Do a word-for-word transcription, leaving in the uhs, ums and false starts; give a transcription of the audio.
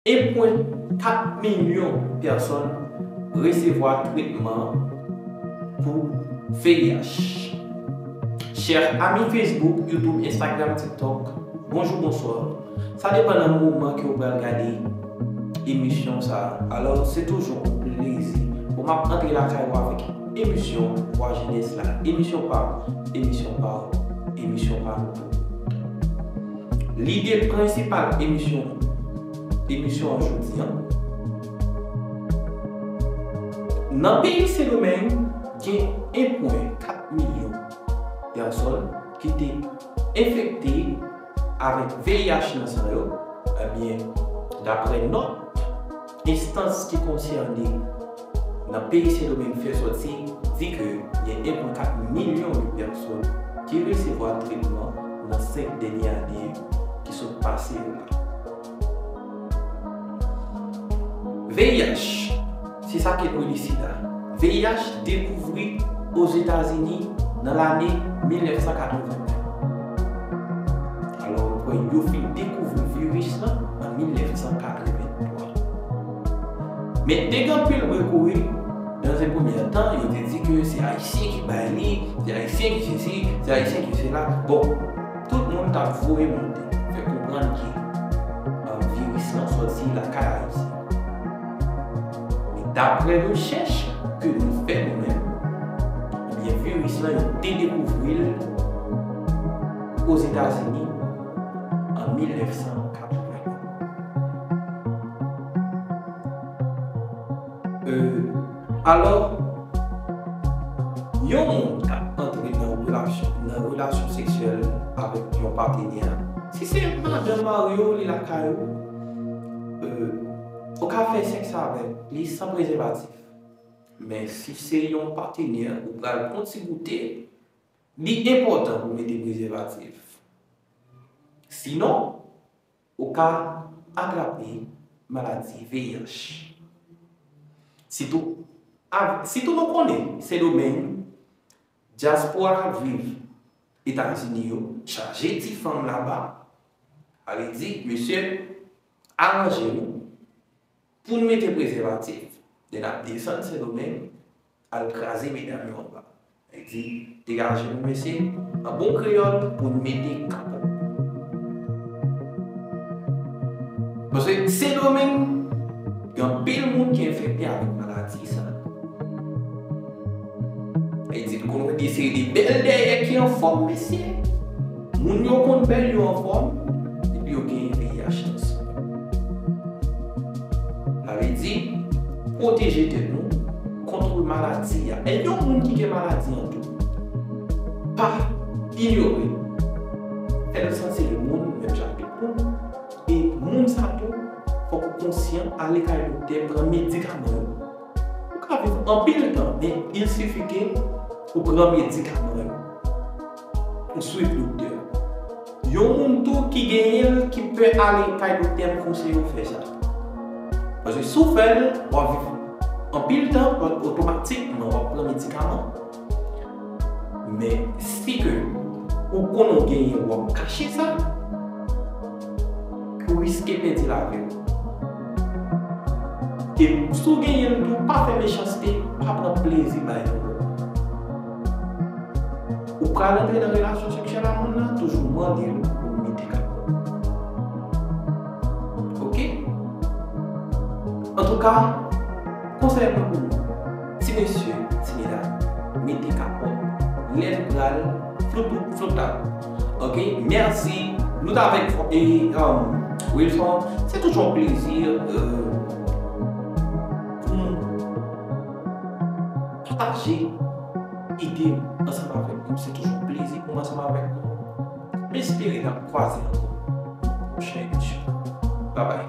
En pwen kat milyon pèsòn resevwa tretman pou V I H. Chè ami Facebook, YouTube, Instagram, TikTok, bonjou, bonswa. Sa depann nan moman ke w pral gade emisyon sa a. Alò, se toujou yon plezi pou m ap antre lakay ou avèk emisyon Vwa Jenès la. Emisyon pa w, emisyon pa w, emisyon pa nou tou. Lide prensipal emisyon, emisyon an jodi an, nan peyi Sendomeng, gen en pwen kat milyon pèsòn ki te enfekte avèk V I H nan san yo, ebyen, daprè nòt enstans ki konsène nan peyi Sendomeng fè sòti, di ke gen en pwen kat milyon de pèsòn ki resevwa tretman nan senk dènye ane ki sot pase yo la. V I H, se sa ke nou rele sida. V I H dekouvri Ozetazini nan lane mil nèf san katreven. Alò, ou kwè yo fin dekouvri viris lan an mil nèf san katreven twa. Men te gen anpil bri kouri, nan se premye tan, yo te di ke se Ayisyen ki bay li, se Ayisyen ki sesi, se Ayisyen ki sela. Bon, tout moun t ap voye monte, fè konprann ke, euh, viris lan sòti lakay Ayisyen. Men daprè rechèch ke nou fè nou menm, ebyen, viris lan, yo te dekouvri l Ozetazini an mil nèf san katreven. Euh, alò, yon moun k ap antre nan relasyon, nan relasyon seksyèl avèk yon patenè, si se madanm mari w, li lakay ou, euh, ou ka fè sèks avèk li san prezèvatif. Men si se yon patenè ou pral pran ti goute, li enpòtan pou mete prezèvatif. Sinon, ou ka atrape maladi V I H. Sitou, av-, sitou nou konnen, Sendomeng, dyaspora k ap viv Etazini yo, chaje ti fanm laba. Sa vle di, mesye, aranje nou pou n mete prezèvatif, lè n ap desann Sendomeng, al kraze medam yo anba. Sa vle di, degaje nou, mesye, an bon kreyòl, pou n mete kapòt. Paske Sendomeng, gen anpil moun ki enfekte avèk maladi sa. Sa vle di, nou konn wè de seri de bèl dèyè ki anfòm, mesye. Moun yo konn bèl, yo anfòm, epi yo genyen V I H nan san. Sa vle di, pwoteje tèt nou kont maladi a. E yon moun ki gen maladi an tou, pa inyore l. Fè l santi l moun menm jan avèk ou. E moun sa tou, fòk ou konsyan, ale kay doktè, pran medikaman yo. Ou ka viv anpil tan, men il sifi ke ou pran medikaman yo. Ou swiv doktè. Yon moun tou ki genyen l, ki pè ale kay doktè, m konseye w fè sa. Paske si w fè l, w ap viv anpil tan, otomatikman w ap pran medikaman. Men si ke ou konnen w genyen, w ap kache sa, ou riske pèdi lavi w. E si w genyen l tou, pa fè mechanste, pa pran plezi bay moun. Ou pral antre nan relasyon seksyèl a moun nan, toujou mande l pou l mete kapòt. Oke? Antouka, konsèy mwen pou nou, ti mesye, ti medam, mete kapòt. Lè n pral floutou, flouta. Oke, mèsi. Nou t avèk, e, um, Wilson. Se toujou yon plezi, euh, pou nou pataje ide ansanm avèk nou. Se toujou yon plezi pou mwen ansanm avèk nou. M espere n ap kwaze ankò nan pwochen emisyon. Babay.